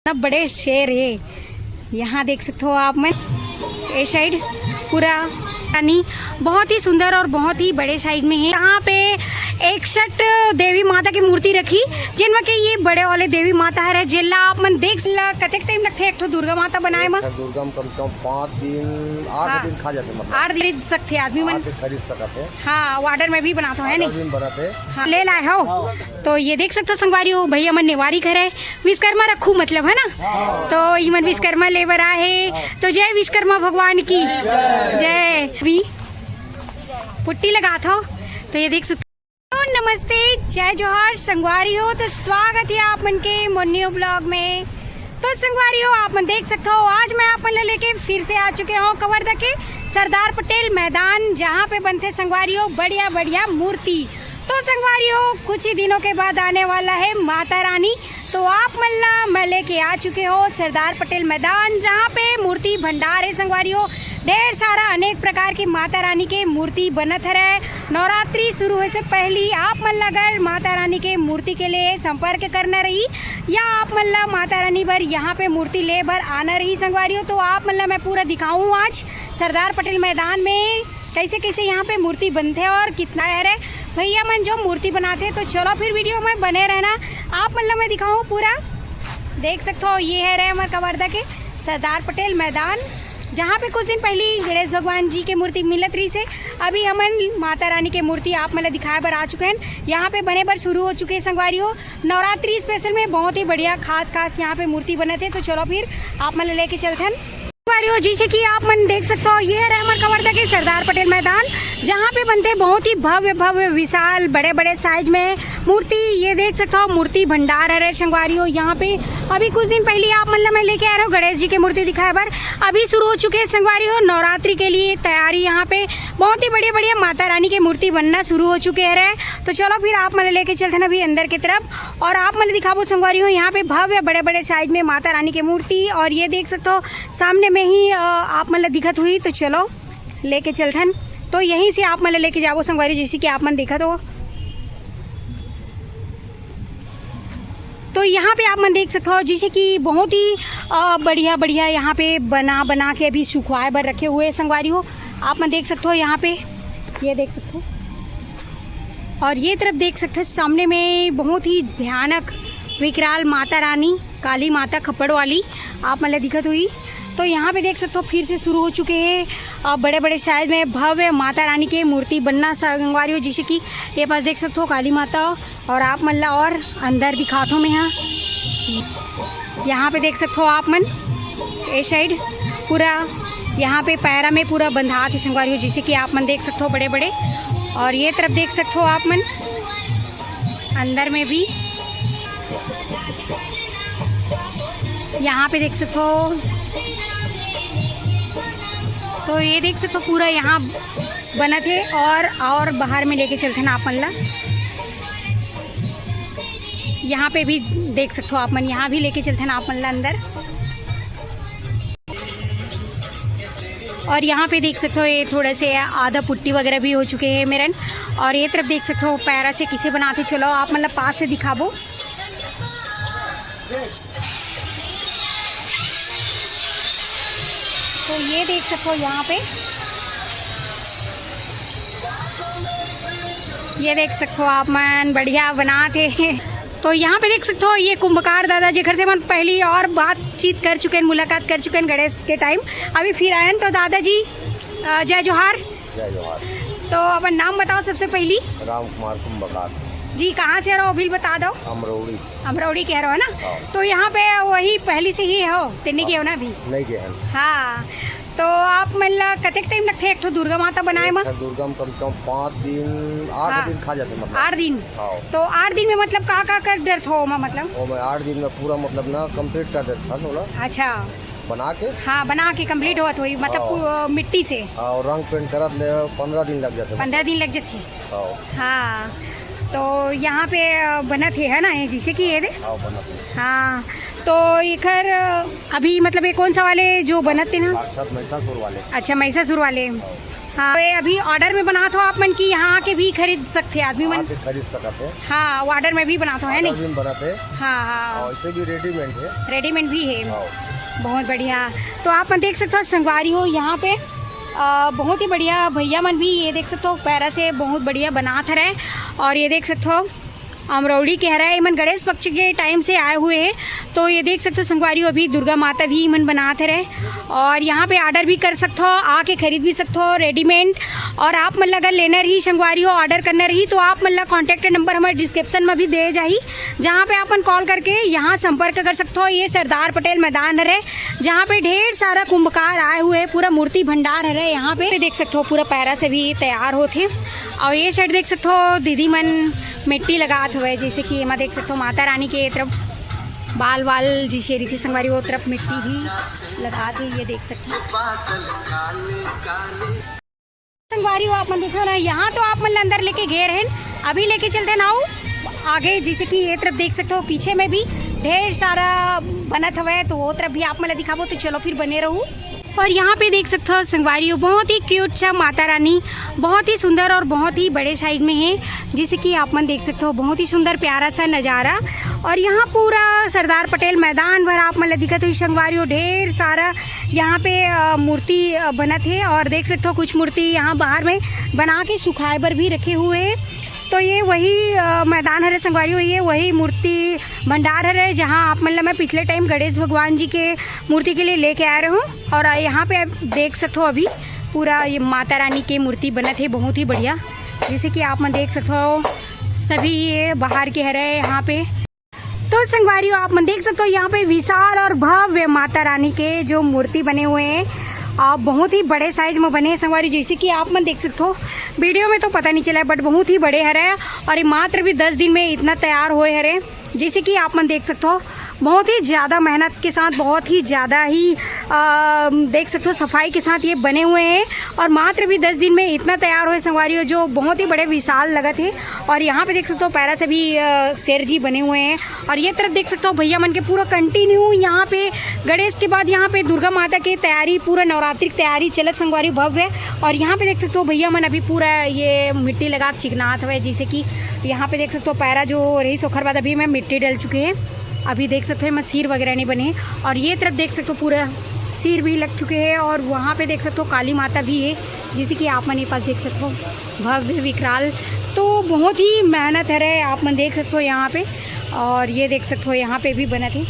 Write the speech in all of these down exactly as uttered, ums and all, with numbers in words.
इतना बड़े शेर हे। यहाँ देख सकते हो आप मन, ए साइड पूरा पानी बहुत ही सुंदर और बहुत ही बड़े साइज में है। यहाँ पे इकसठ देवी माता की मूर्ति रखी, जिनमें के ये बड़े वाले देवी माता हरे, जेला आप मन देख ला। कतेक टाइम लगथे एक ठो दुर्गा माता बनाए में? दुर्गा में कम से कम पाँच दिन, आठ हाँ। दिन खा जाथे, मतलब। आठ दिन खरीद सकथे आदमी मन। आके खरीद सकत हे। हाँ, ऑर्डर में भी बनात हो, है ऑर्डर नहीं? भी बनाते। हाँ, ले लाए हो। तो ये देख सकते हो संगवारी हो, भैया मन नेवारी घर है, विश्वकर्मा रखू मतलब, है ना? तो इमन विश्वकर्मा ले बर आए हे। तो जय विश्वकर्मा भगवान की जय। भी पुट्टी लगात हो। तो ये देख सकते हो। नमस्ते, जय जोहार संगवारी हो। तो स्वागत है आप मन के मोर न्यू ब्लॉग में। तो संगवारी हो, आप मन देख सकते हो, आज मैं आप मन ला लेके फिर से आ चुके हूँ कवर्धा के सरदार पटेल मैदान, जहाँ पे बनथे संगवारी हो बढ़िया बढ़िया मूर्ति। तो संगवारी हो, कुछ ही दिनों के बाद आने वाला है माता रानी। तो आप मन ला मैं लेके आ चुके हो सरदार पटेल मैदान, जहाँ पे मूर्ति भंडार है संगवारी हो। ढेर सारा अनेक प्रकार के माता रानी के मूर्ति बनत हरे। नवरात्रि शुरू होए से पहली आप मन ला अगर माता रानी के मूर्ति के लिए संपर्क करना रही या आप मन ला माता रानी बर यहाँ पे मूर्ति ले बर आना रही संगवारी हो, तो आप मन ला मैं पूरा दिखाऊँ आज सरदार पटेल मैदान में कैसे कैसे यहाँ पे मूर्ति बनथे और कितना हरे भैया मन जो मूर्ति बनाथे। तो चलो फिर वीडियो में बने रहना, आप मन ला मैं दिखाऊँ पूरा। देख सकते हो, ये हरे हमर कवर्धा के सरदार पटेल मैदान, जहाँ पे कुछ दिन पहली गणेश भगवान जी के मूर्ति मिलत रही से। अभी हमन माता रानी के मूर्ति आप मन ला दिखाए बर आ चुके हैं, यहाँ पे बने बर शुरू हो चुके हैं संगवारी हो। नवरात्रि स्पेशल में बहुत ही बढ़िया खास खास यहाँ पे मूर्ति बनत हे। तो चलो फिर आप मन ला लेके चलथन संगवारी हो। जैसे कि आप मन देख सकते हो, ये हरे हमर कवर्धा के सरदार पटेल मैदान, जहाँ पे बनथे बहुत ही भव्य भव्य विशाल बड़े बड़े साइज में मूर्ति। ये देख सकते हो, मूर्ति भंडार हरे संगवारी हो। यहाँ पे अभी कुछ दिन पहले आप मन ला मैं लेके आ रहे हो गणेश जी के मूर्ति दिखाए बर। अभी शुरू हो चुके हैं संगवारी हो नवरात्रि के लिए तैयारी। यहाँ पे बहुत ही बढ़िया बढ़िया माता रानी के मूर्ति बनना शुरू हो चुके हैं। तो चलो फिर आप मन ला लेके चलते हैं अभी अंदर की तरफ और आप मन ला दिखाबो संगवारी हो, यहाँ पे भव्य बड़े बड़े साइज में माता रानी के मूर्ति। और ये देख सकते हो सामने में ही अ, आप मन ला दिखत हुई। तो चलो लेके चलथन। तो यहीं से आप मन ला लेके जाबो संगवारी, जैसे कि आप मन देखत हो। तो यहाँ पे आप मन देख सकते हो, जैसे कि बहुत ही अ, बढ़िया बढ़िया यहाँ पे बना बना के अभी सुखवाए बर रखे हुए हैं संगवारी हो। आप मन देख सकते हो यहाँ पे, ये देख सकते हो। और ये तरफ देख सकते हैं सामने में बहुत ही भयानक विकराल माता रानी, काली माता खप्पड़ वाली आप मन ला दिखत हुई। तो यहाँ पे देख सकते हो फिर से शुरू हो चुके हैं अ, बड़े बड़े साइज में भव्य माता रानी के मूर्ति बनना संगवारी हो। जैसे कि ये पास देख सकते हो काली माता, और आप मन ला और अंदर दिखात हो मैं यहाँ। यहाँ पे देख सकते हो आप मन, ए साइड पूरा यहाँ पे पैरा में पूरा बंधात हे संगवारी हो, जैसे कि आप मन देख सकते हो बड़े बड़े। और ये तरफ देख सकते हो आप मन अंदर में भी, यहाँ पे देख सकते हो। तो ये देख सकते हो पूरा यहाँ बनत हे और और बाहर में लेके चलथन आप मन ला। यहाँ पे भी देख सकते हो आप मन, यहाँ भी लेके चलथन आप मन ला अंदर। और यहाँ पे देख सकते हो ये थोड़े से आधा पुट्टी वगैरह भी हो चुके हैं मेरन। और ये तरफ देख सकते हो पैरा से किसे बनाते, चलो आप मन ला पास से दिखाबो। तो ये देख सकते हो यहाँ पे, ये देख सकते हो आप मन बढ़िया बनात हे। तो यहाँ पे देख सकते हो ये कुंभकार दादा जेकर से मन पहली और बातचीत कर चुके हैं, मुलाकात कर चुके हैं गणेश के टाइम। अभी फिर आए हैं तो दादाजी अ, जय जोहार। जय जोहार। तो अपन नाम बताओ सबसे पहली। राम कुमार कुंभकार। जी, कहाँ से रहो, अभी बता दो। अमरौड़ी। अमरौड़ी कह रहे हो ना? हाँ। तो यहाँ पे वही पहली से ही हो, ते नहीं गए हो ना अभी? नहीं गए हैं। हाँ, तो आप मन ला कतेक टाइम लगथे एक ठो दुर्गा माता बनाए में? एक ठो दुर्गा में कम से कम पाँच दिन, आठ हाँ। दिन खा जाथे, मतलब। आठ दिन? हाँ। तो आठ दिन में मतलब का का कर डरथो ओमा, मतलब? ओमे आठ दिन में पूरा, मतलब ना, कंप्लीट कर देथन ओला। अच्छा। बना के? हाँ, बना के कंप्लीट होत होही, मतलब हाँ। पू-, मिट्टी से। हाँ, और रंग पेंट करत ले पंद्रह दिन लग जाथे। पंद्रह दिन लग जाथे। हाँ। हाँ, तो यहाँ पे अ, बनत हे, है ना, ये जैसे कि ये दे। हाँ, बनत हे। हाँ, तो एकर अ, अभी मतलब ये कौन सा वाले जो बनत हे ना? साक्षात महिषासुर वाले। अच्छा, महिषासुर वाले। हाँ। हाँ, ये अभी ऑर्डर में बनात हो आप मन कि यहाँ आके भी खरीद सकथे आदमी मन? आके खरीद सकत हे। हाँ, वो ऑर्डर में भी बनात हो, है ऑर्डर नहीं? भी बनात हे। हाँ, हाँ, और इसे भी रेडीमेड हे। रेडीमेड भी हे। हाँ। बहुत बढ़िया। तो आप मन देख सकते हो संगवारी हो, यहाँ पे अ, बहुत ही बढ़िया भैया मन भी, ये देख सकते हो पैरा से बहुत बढ़िया बनात हरे। और ये देख सकते हो अमरौड़ी के हरे, इमन गणेश पक्ष के टाइम से आए हुए हैं। तो ये देख सकते हो संगवारी हो, अभी दुर्गा माता भी इमन बनात हरे। और यहाँ पे ऑर्डर भी कर सकते हो, आके खरीद भी सकते हो रेडीमेड। और आप मन ला अगर लेना रही संगवारी हो, ऑर्डर करना रही, तो आप मन ला कॉन्टैक्ट नंबर हमारे डिस्क्रिप्शन में भी दे जाही, जहाँ पे आप मन कॉल करके यहाँ संपर्क कर सकते हो। ये सरदार पटेल मैदान हरे, जहाँ पे ढेर सारा कुंभकार आए हुए हैं, पूरा मूर्ति भंडार हरे। यहाँ पे देख सकते हो पूरा पैरा से भी तैयार होथे। और ये साइड देख सकते हो दीदी मन मिट्टी लगात हुए, जैसे कि एमा देख सकते हो माता रानी के तरफ बाल वाल जैसे रीति संगवारी वो तरफ मिट्टी भी लगात हे, ये देख सकते हो। संगवारी हो आप मन देखो ना, यहाँ तो आप मन ला अंदर लेके गए रहेन, अभी लेके चलते ना हो आगे, जैसे कि ये तरफ देख सकते हो पीछे में भी ढेर सारा बनत हवे, तो वो तरफ भी आप मन ला दिखाबो, तो चलो फिर बने रहू। और यहाँ पे देख सकते हो संगवारी हो, बहुत ही क्यूट सा माता रानी, बहुत ही सुंदर और बहुत ही बड़े साइज में है, जैसे कि आप मन देख सकते हो बहुत ही सुंदर प्यारा सा नज़ारा। और यहाँ पूरा सरदार पटेल मैदान भर आप मन ला दिखत होही संगवारी हो, ढेर सारा यहाँ पे अ, मूर्ति अ, बनत हे। और देख सकते हो कुछ मूर्ति यहाँ बाहर में बना के सुखाए बर भी रखे हुए हैं। तो ये वही अ, मैदान हरे संगवारी हो, ये वही मूर्ति भंडार हरे, जहाँ आप मन ला मैं पिछले टाइम गणेश भगवान जी के मूर्ति के लिए लेके आए रहूँ। और यहाँ पे आप देख सकते हो अभी पूरा ये माता रानी के मूर्ति बनत हे, बहुत ही बढ़िया, जैसे कि आप मन देख सकते हो सभी ये बाहर के हरे यहाँ पे। तो संगवारी हो आप मन देख सकते हो यहाँ पे विशाल और भव्य माता रानी के जो मूर्ति बने हुए हैं, आ, बहुत ही बड़े साइज में बने हैं संगवारी, जैसे कि आप मन देख सकते हो। वीडियो में तो पता नहीं चला है, बट बहुत ही बड़े हरे। और ये मात्र भी दस दिन में इतना तैयार हुए हरे, जैसे कि आप मन देख सकते हो। बहुत ही ज़्यादा मेहनत के साथ, बहुत ही ज़्यादा ही आ, देख सकते हो सफाई के साथ ये बने हुए हैं। और मात्र भी दस दिन में इतना तैयार हुए संगवारी हो, जो बहुत ही बड़े विशाल लगत हे। और यहाँ पे देख सकते हो पैरा से भी अ, शेर जी बने हुए हैं। और ये तरफ देख सकते हो भैया मन के पूरा कंटिन्यू यहाँ पे गणेश के बाद यहाँ पे दुर्गा माता की तैयारी, पूरा नवरात्रि की तैयारी चलत संगवारी भव्य। और यहाँ पे देख सकते हो भैया मन अभी पूरा ये मिट्टी लगा चिकनात हुए, जैसे कि यहाँ पे देख सकते हो पैरा जो रही ओखर बाद अभी मैं मिट्टी डल चुके हैं। अभी देख सकते हो एमा सिर वगैरह नहीं बने हैं। और ये तरफ देख सकते हो पूरा सिर भी लग चुके हैं। और वहाँ पे देख सकते हो काली माता भी है, जैसे कि आप मन ये पास देख सकते हो भव्य विकराल। तो बहुत ही मेहनत हरे, आप मन देख सकते हो यहाँ पे। और ये देख सकते हो यहाँ पे भी बनत हे।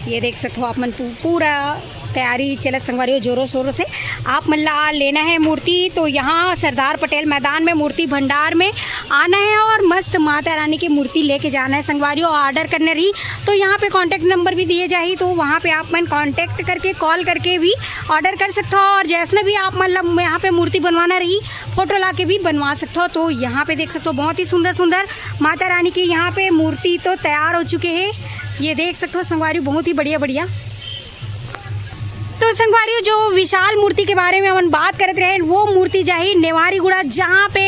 ये देख सकते हो आप मन पू- पूरा तैयारी चलत संगवारी हो जोरों शोरों से। आप मन ला लेना है मूर्ति तो यहाँ सरदार पटेल मैदान में मूर्ति भंडार में आना है और मस्त माता रानी की मूर्ति लेके जाना है संगवारी हो। ऑर्डर करने रही तो यहाँ पे कॉन्टैक्ट नंबर भी दिए जाही, तो वहाँ पे आप मन कॉन्टैक्ट करके, कॉल करके भी ऑर्डर कर सकते हो। और जैसने भी आप मतलब यहाँ पे मूर्ति बनवाना रही, फोटो ला के भी बनवा सकते हो। तो यहाँ पे देख सकते हो बहुत ही सुंदर सुंदर माता रानी की यहाँ पे मूर्ति तो तैयार हो चुके हैं। ये देख सकते हो संगवारी बहुत ही बढ़िया बढ़िया। तो संगवारी जो विशाल मूर्ति के बारे में हमन बात करत रहे, वो मूर्ति जाही नेवारीगुड़ा, जहाँ पे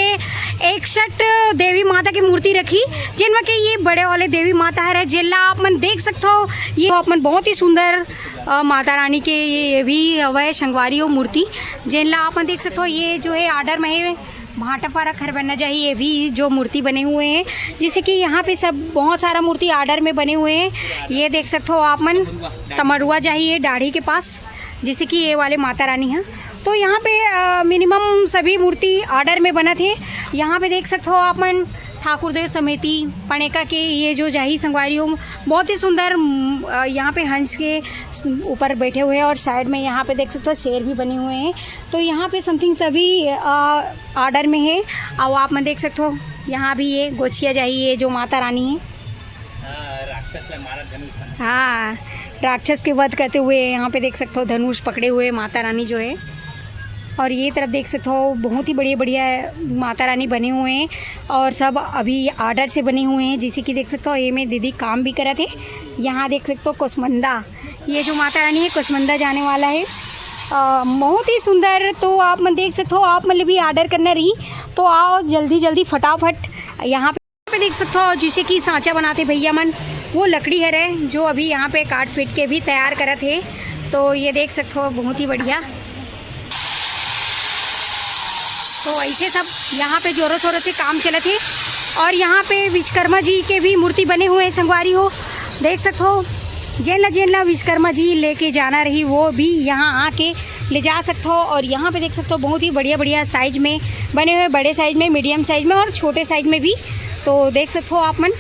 इकसठ देवी माता की मूर्ति रखी, जिनमें के ये बड़े वाले देवी माता हरे, जेला आप मन देख सकते हो। ये आप मन बहुत ही सुंदर अ, माता रानी के ये, ये भी हवय संगवारी हो मूर्ति, जेन ला आप मन देख सकते हो। ये जो है ऑर्डर में है भाटापारा खरबन्ना जाही, ये भी जो मूर्ति बने हुए हैं, जैसे कि यहाँ पे सब बहुत सारा मूर्ति ऑर्डर में बने हुए हैं। ये देख सकते हो आप मन तमरुआ जाही ये डाढ़ी के पास, जैसे कि ये वाले माता रानी हैं। तो यहाँ पे मिनिमम सभी मूर्ति ऑर्डर में बनत हे। यहाँ पे देख सकते हो आप मन ठाकुर देव समिति पणेका के ये जो जाही संगवारी हो, बहुत ही सुंदर म, अ, यहाँ पे हंस के ऊपर बैठे हुए हैं और साइड में यहाँ पे देख सकते हो शेर भी बने हुए हैं। तो यहाँ पे समथिंग सभी ऑर्डर में है। और आप मन देख सकते हो यहाँ भी ये गोछिया जाही, ये जो माता रानी है। हाँ, राक्षस ला मारा धनुष बना। हाँ, राक्षस के वध करते हुए यहाँ पे देख सकते हो धनुष पकड़े हुए माता रानी जो है। और ये तरफ देख सकते हो बहुत ही बढ़िया बढ़िया माता रानी बने हुए हैं और सब अभी ऑर्डर से बने हुए हैं। जैसे कि देख सकते हो ये में दीदी काम भी करत हे। यहाँ देख सकते हो कुसमंदा, ये जो माता रानी है कुसमंदा जाने वाला है। अ, बहुत ही सुंदर। तो आप मन देख सकते हो, आप मन भी ऑर्डर करना रही तो आओ जल्दी जल्दी फटाफट। यहाँ पे देख सकते हो जैसे कि सांचा बनाते भैया मन, वो लकड़ी हरे जो अभी यहाँ पे काट पीट के भी तैयार करत हे। तो ये देख सकते हो बहुत ही बढ़िया। तो ऐसे सब यहाँ पे जोरों शोरों से काम चलत हे। और यहाँ पे विश्वकर्मा जी के भी मूर्ति बने हुए हैं संगवारी हो, देख सकते हो। जेन ला जेन ला विश्वकर्मा जी लेके जाना रही, वो भी यहाँ आके ले जा सकते हो। और यहाँ पे देख सकते हो, बहुत ही बढ़िया बढ़िया साइज में बने हुए, बड़े साइज में, मीडियम साइज में और छोटे साइज में भी। तो देख सकते हो आप मन,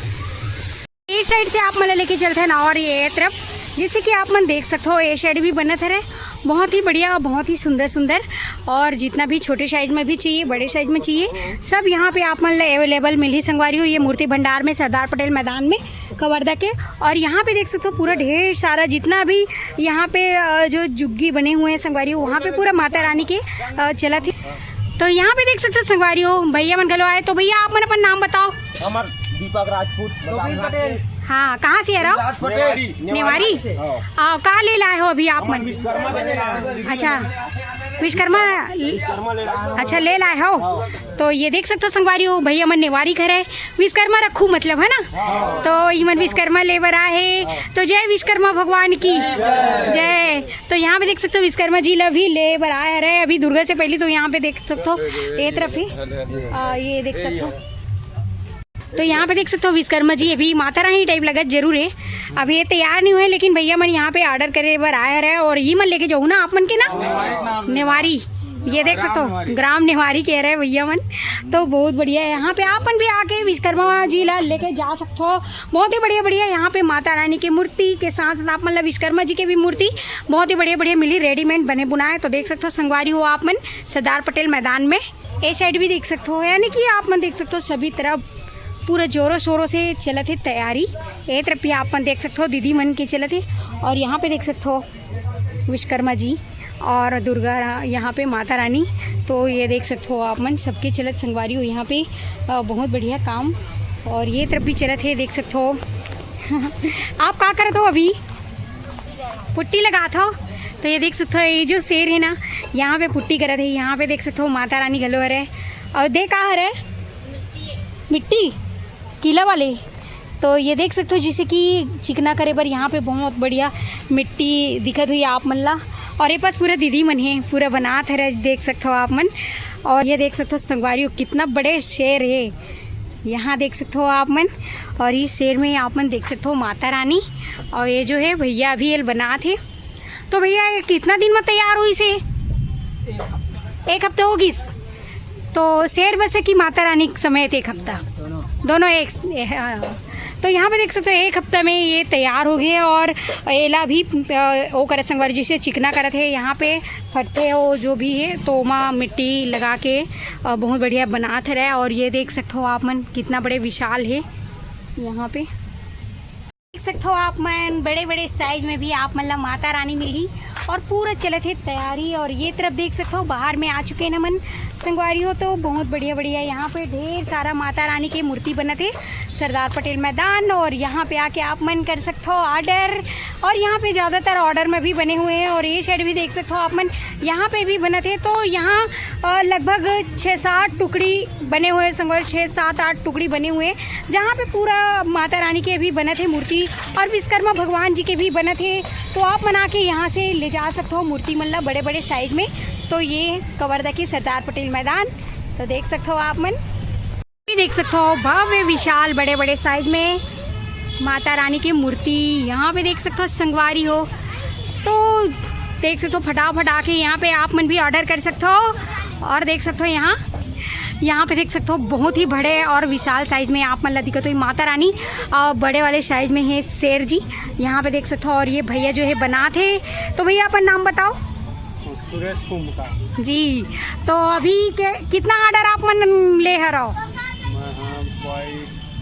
ये साइड से आप मन ला लेके चलते हैं ना, और ये तरफ, जैसे कि आप मन देख सकते हो, ये साइड भी बनत हरे, बहुत ही बढ़िया, बहुत ही सुंदर सुंदर। और जितना भी छोटे साइज में भी चाहिए, बड़े साइज में चाहिए, सब यहाँ पे आप मन ला अवेलेबल मिलही संगवारी हो। ये मूर्ति भंडार में, सरदार पटेल मैदान में, कवर्धा के। और यहाँ पे देख सकते हो, पूरा ढेर सारा जितना भी यहाँ पे, अ, जो जुग्गी बने हुए हैं संगवारी हो, वहाँ पे पूरा माता रानी के, अ, चलत हे। तो यहाँ पे देख सकते हो संगवारी हो, भैया मन घलो आए। तो भैया, आप मन अपन नाम बताओ। हमर दीपक राजपूत, प्रवीण पटेल। हाँ, कहाँ से आ रहा हो? राज पटेल। नेवारी। नेवारी? हाँ। आ, का ले लाए हो अभी आप मन? विश्वकर्मा ले लाए हैं। अच्छा, विश्वकर्मा। विश्वकर्मा ले लाए हैं। अच्छा, ले लाए हो। हाँ। तो ये देख सकते हो संगवारी हो, भैया मन नेवारी घर है, विश्वकर्मा रखू मतलब, है ना? हाँ। तो इमन विश्वकर्मा ले बर आए हे। हाँ। तो जय विश्वकर्मा भगवान की जय। तो यहाँ पे देख सकते हो, विश्वकर्मा जी ला भी ले बर आए हरे अभी दुर्गा से पहले। तो यहाँ पे देख सकते हो, ये तरफ ही, आ, ये देख सकते हो। तो यहाँ पे देख सकते हो, विश्वकर्मा जी अभी माता रानी टाइप लगत जरूर है, अभी ये तैयार नहीं हुए, लेकिन भैया मन यहाँ पे ऑर्डर करे बर आए रहे और ये मन लेके जाऊ ना आप मन के ना, नेवारी। ये देख सकते हो, ग्राम नेवारी कह रहे भैया मन। तो बहुत बढ़िया है, यहाँ पे आप मन भी आके विश्वकर्मा जी ला लेके जा सकते हो। बहुत ही बढ़िया बढ़िया यहाँ पे माता रानी की मूर्ति के साथ साथ आप मन ला विश्वकर्मा जी के भी मूर्ति बहुत ही बढ़िया बढ़िया मिली, रेडीमेड बने बुनाए। तो देख सकते हो संगवारी हो आप मन, सरदार पटेल मैदान में ए साइड भी देख सकते हो, यानी कि आप मन देख सकते हो सभी तरफ पूरा जोरों शोरों से चलत हे तैयारी। ए तरफ भी आप मन देख सकते हो, दीदी मन के चलत हे। और यहाँ पे देख सकते हो विश्वकर्मा जी और दुर्गा रा-, यहाँ पे माता रानी। तो ये देख सकते हो आप मन, सबके चलत संगवारी हो यहाँ पे, अ, बहुत बढ़िया काम। और ये तरफ भी चलत हे, देख सकते हो। आप का करत हो अभी? पुट्टी लगात हो। तो ये देख सकते हो, ये जो शेर है ना, यहाँ पे पुट्टी करत है। यहाँ पे देख सकते हो, माता रानी घलो हरे। और दे का हरे? मिट्टी, किला वाले। तो ये देख सकते हो, जैसे कि चिकना करे बर यहाँ पे बहुत बढ़िया मिट्टी दिखत हुई आप मन ला। और ये पास पूरा दीदी मन है, पूरा बनात हरे, देख सकते हो आप मन। और ये देख सकते हो संगवारी हो, कितना बड़े शेर है, यहाँ देख सकते हो आप मन। और इस शेर में आप मन देख सकते हो माता रानी। और ये जो है भैया अभी एल बनात हे। तो भैया, ये कितना दिन में तैयार हुई से? एक हफ्ता हो गिस। तो शेर बसे की माता रानी समेत एक हफ्ता? दोनों। दोनों एक, ए, हाँ। तो यहाँ पे देख सकते हो, एक हफ्ता में ये तैयार हो गए। और एला भी, अ, वो करे संगवारी, जिसे चिकना करत है, यहाँ पे फटते हो जो भी है, तो ओमा मिट्टी लगा के, अ, बहुत बढ़िया बनात रहे। और ये देख सकते हो आप मन, कितना बड़े विशाल है यहाँ पे। देख सकते हो आप मन, बड़े बड़े साइज में भी आप मन ला माता रानी मिलही। और पूरा चलत हे तैयारी। और ये तरफ देख सकते हो, बाहर में आ चुके हैं हमन संगवारी हो। तो बहुत बढ़िया बढ़िया यहाँ पे ढेर सारा माता रानी के मूर्ति बनत हे सरदार पटेल मैदान। और यहाँ पे आके आप मन कर सकते हो ऑर्डर। और यहाँ पे ज़्यादातर ऑर्डर में भी बने हुए हैं। और ये साइड भी देख सकते हो आप मन, यहाँ पे भी बनत हे। तो यहाँ, अ, लगभग छः सात टुकड़ी बने हुए हैं संगवारी, छः सात आठ टुकड़ी बने हुए हैं, जहाँ पे पूरा माता रानी के भी बनत हे मूर्ति और विश्वकर्मा भगवान जी के भी बनत हे। तो आप मन आके यहाँ से ले जा सकते हो मूर्ति मन ला बड़े बड़े साइज में। तो ये कवर्धा के सरदार पटेल मैदान, तो देख सकते हो आप मन, भी देख सकते हो भव्य विशाल बड़े बड़े साइज में माता रानी की मूर्ति यहाँ पे देख सकते हो संगवारी हो। तो देख सकते हो, फटाफट आके यहाँ पे आप मन भी ऑर्डर कर सकते हो। और देख सकते हो यहाँ, यहाँ पे देख सकते हो बहुत ही बड़े और विशाल साइज में आप मन ला दिखत होही माता रानी। और बड़े वाले साइज में है शेर जी, यहाँ पे देख सकते हो। और ये भैया जो है बनात हे, तो भैया अपन नाम बताओ। सुरेश कुंभकार। जी, तो अभी के कितना ऑर्डर आप मन ले हरव? मैं, हाँ, भाई,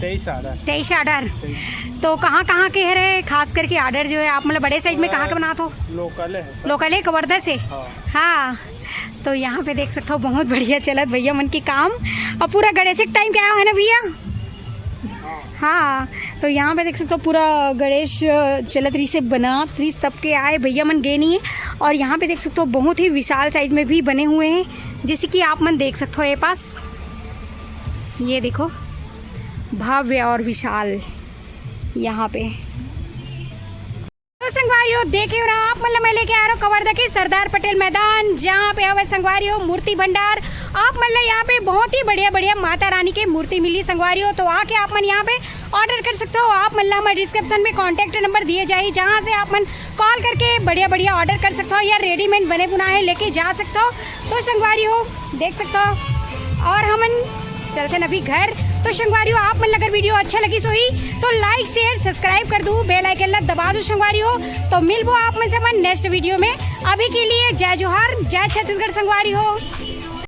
तेईस ऑर्डर। तेईस ऑर्डर। तेईस। तो कहाँ कहाँ के हरे, खास करके ऑर्डर जो है आप मतलब बड़े साइज में कहाँ के बनात हो? लोकल है सर। लोकल है, कवर्धा से? हाँ। हाँ, तो यहाँ पे देख सकते हो बहुत बढ़िया चलत भैया मन के काम। और पूरा गणेश के टाइम के आए हो, है ना भैया? हाँ, तो यहाँ पे देख सकते हो पूरा गणेश, अ, चलत रही से बनात रही, तब के आए भैया मन गे नहीं है। और यहाँ पे देख सकते हो बहुत ही विशाल साइज में भी बने हुए हैं, जैसे कि आप मन देख सकते हो ये पास, ये देखो भव्य और विशाल यहाँ पे। तो संगवारी हो, देखे हो ना, आप मन ला मैं लेके आ रहा हूँ कवर्धा के सरदार पटेल मैदान, जहाँ पे हवे संगवारी हो मूर्ति भंडार। आप मन ला यहाँ पे बहुत ही बढ़िया बढ़िया माता रानी के मूर्ति मिली संगवारी हो। तो आके आप मन यहाँ पे ऑर्डर कर सकते हो। आप मन ला हमारे डिस्क्रिप्शन में कॉन्टैक्ट नंबर दिए जाही, जहाँ से आप मन कॉल करके बढ़िया बढ़िया ऑर्डर कर सकते हो या रेडीमेड बने बुनाए लेके जा सकते हो। तो संगवारी हो, देख सकते हो, और हमन चलते हैं अभी घर। तो संगवारी हो, आप मन ला अगर वीडियो अच्छा लगी सोही तो लाइक शेयर सब्सक्राइब कर दू, बेल आइकन ला दबा दू संगवारी हो। तो मिलबो आप मन से अपन नेक्स्ट वीडियो में। अभी के लिए जय जोहार, जय छत्तीसगढ़ संगवारी हो।